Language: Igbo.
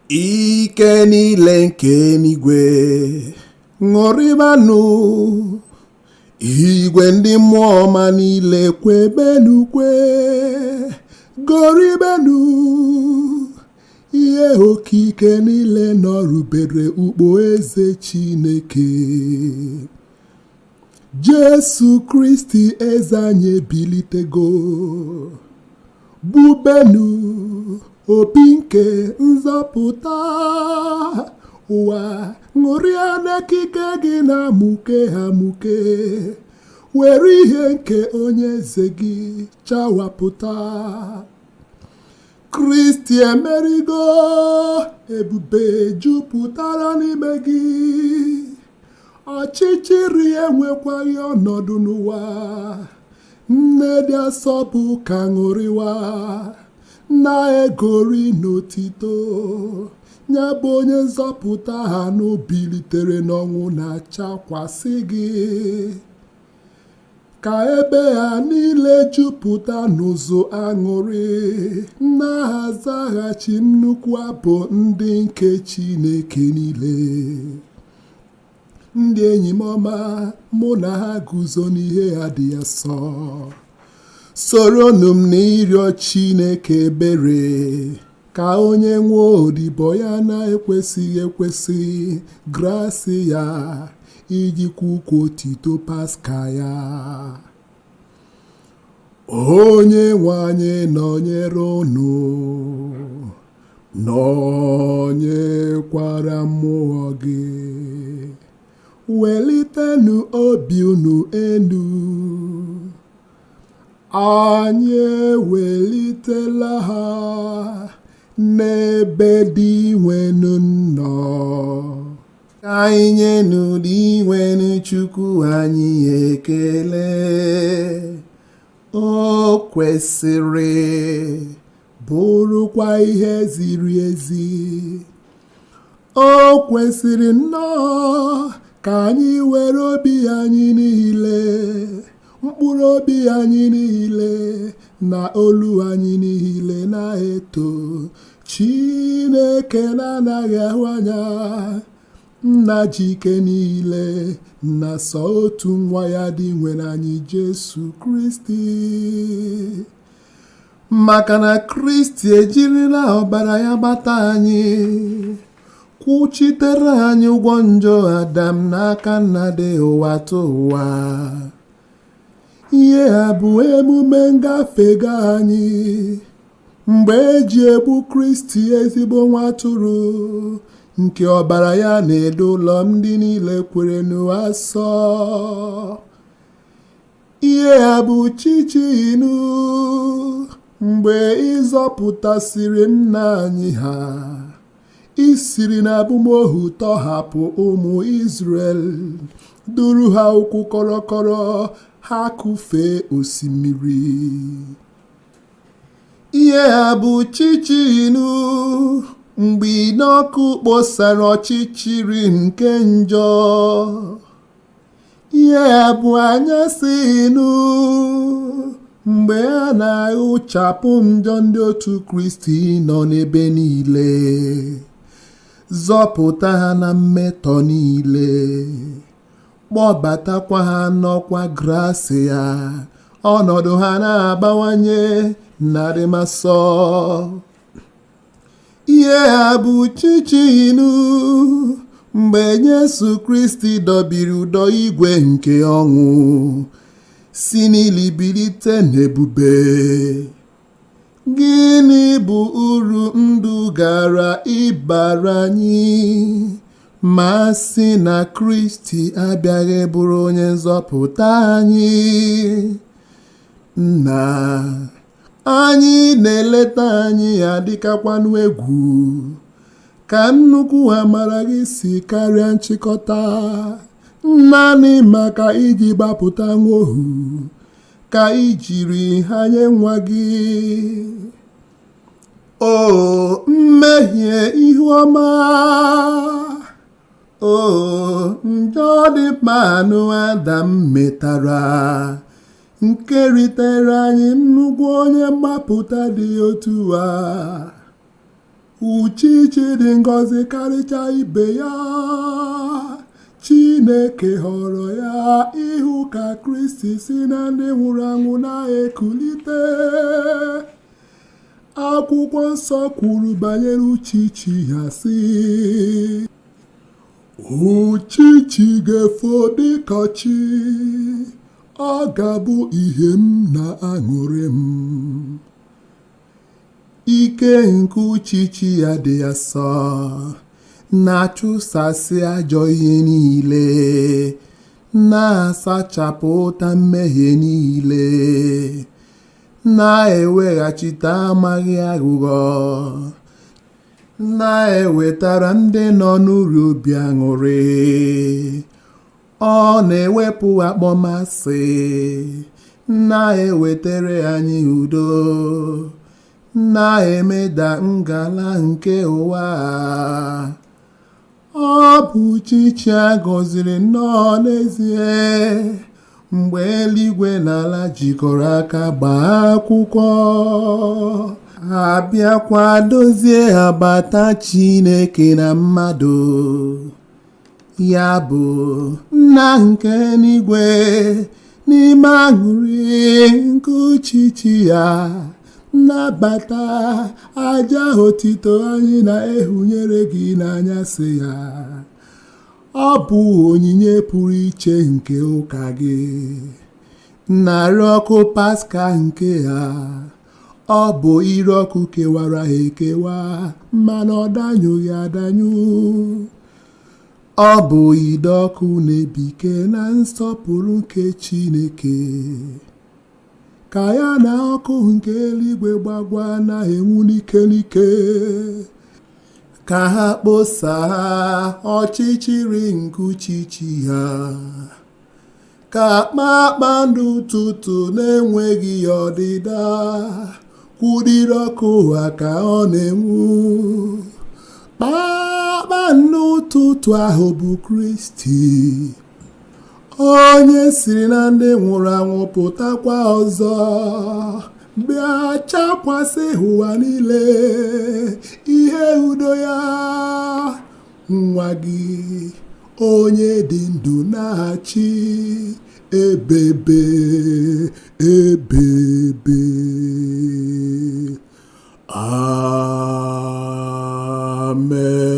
Ike niile nke eluigwe, ṅụrịbanụ. Igwe ndị mmụọ ọma niile, kwebenu ukwe, goribenụ. Ihe okike niile nọrubere ukpo eze Chineke. Jesu Kristi eze anyị ebilitego. Gbubenu opi nke nzọpụta. Ụwa ṅụrịa n'ekike gị na-amụke amụke. Were ihe nke onye eze gị chawapụta. Kristi emerigo, ebube jupụtara n'ime gị. Ọchịchịrị enwekwaghị ọnọdụ n'ụwa. Nne dị asọ bụ ka ṅụrịwa, na-egori n'otito. Ya bụ onye nzọpụta ha nụ bilitere n'ọnwụ na-achakwasị gị. Ka ebe ha niile jupụta n'ụzụ aṅụrị, na-azaghachi nnukwu abụ ndị nke Chineke niile. Ndị enyi m ọma, mụ na ha guzo n'ihe ha dị asọ. Soronụ m n'ịrịọ Chineke ebere ka onye nwe odibo ya na-ekwesịghị ekwesị grasị ya iji kwukwa otito Paska ya. Onye nwe anyị nọnyere unu, nọnyekwara mmụọ gị. Welitenụ obi unu elu. Anyị ewelitela ha n'ebe Dinwenụ nọ. Ka anyị nyenụ Dinwenụ Chukwu anyị ekele. O kwesịrị, bụrụkwa ihe ziri ezi. O kwesịrị nnọọ ka anyị were obi anyị niile, mkpụrụ obi anyị niile na olu anyị niile na-eto Chineke na-anaghị ahụ anya, nna ji ike niile, na sọ otu nwa ya Dinwenụ anyị Jesu Kristi. Maka na Kristi ejirila ọbara ya gbata anyị, kwụchitere anyị ụgwọ njọ Adam n'aka nna dị ụwa tụ ụwa. Ihe a bụ emume ngafega anyị, mgbe eji egbu Kristi ezigbo nwa atụrụ, nke ọbara ya na-edo ụlọ ndị niile kwere asọ. Ihe a bụ chichinu, mgbe ịzọpụtasịrị nna anyị ha, isiri na abụmohu tọhapụ ụmụ Izrel, duru ha ụkwụ kọrọkọrọ ha kụfee osimiri. Ihe a bụ chichinu, mgbe ọkụ kposara ọchịchịrị nke njọ. Ihe a bụ anyasị inu, mgbe a na-ahụchapụ njọ ndị otu Kristi nọ n'ebe niile, zọpụta ha na mmetọ niile, kpọbatakwa ha n'ọkwa grasị ya, ọnọdụ ha na-abawanye na adịmasọ. Ihe a bụ chichinu, mgbe Jesu Kristi dọbiri ụdọ igwe nke ọnwụ, si n'ili bilite n'ebube. Gịnị bụ uru ndụ gara ịbara anyị ma a sị na Kristi abịaghị bụrụ onye nzọpụta anyị? Nna anyị na-eleta anyị adịkakwanụ egwu, ka nnukwu amara gị si karịa nchịkọta, naanị maka iji gbapụta nwa ohu, ka i jiri ha nye nwa gị. O mmehie ihu ọma, o njọ dị mkpa anụ Adam metara, nke ritere anyị nnukwu onye mgbapụta dị otu a. Uchichi dị ngọzi karịcha ibe ya. Chineke họrọ ya ịhụ ka Kristi si na ndị nwụrụ anwụ na-ekulite. Akwụkwọ nsọ kwuru banyere uchichi ya sị: Uchichi ga-efo dịka chi, ọ ga-abụ ihe m na-aṅụrị m. Ike nke uchichi ya dị asọ na-achụsasị ajọ ihe niile, na-asachapụta mmehie niile, na-eweghachite amaghị aghụghọ, na-ewetara ndị nọ n'uru obi aṅụrị. Ọ na-ewepụ akpọmasị, na-ewetara anyị udo, na-emeda ngala nke ụwa. Ọ bụ uchichi a gọziri nnọọ n'ezie, mgbe eluigwe na ala jikọrọ aka gbaa akwụkwọ, abịakwa dozie agbata Chineke na mmadụ. Ya bụ nna nke eluigwe, n'ime aṅụrị nke uchichi ya, nnabata aja otito anyị na-ehunyere gị n'anyasị ya. Ọ bụ onyinye pụrụ iche nke ụka gị. Narị ọkụ Paska nke ha, ọ bụ ire ọkụ kewara ha ekewa, mana ọ danyụghị adanyụ. Ọ bụ ide ọkụ na-ebike na nsọpụrụ nke Chineke, ka ya na ọkụ nke eluigwe gbagwa na-enwu n'ike n'ike, ka ha kposaa ọchịchịrị nke uchichi ha, ka kpakpando ụtụtụ na-enweghị ọdịda kwụdịrị ọkụ ụwa ka ọ na-enwu. Kpakpando ụtụtụ ahụ bụ Kristi, onye siri na ndị nwụrụ anwụ pụtakwa ọzọ, bịa chakwasị ụwa niile ihe udo ya. Nwa gị onye dị ndụ na-achị ebebe ebebe. Amen.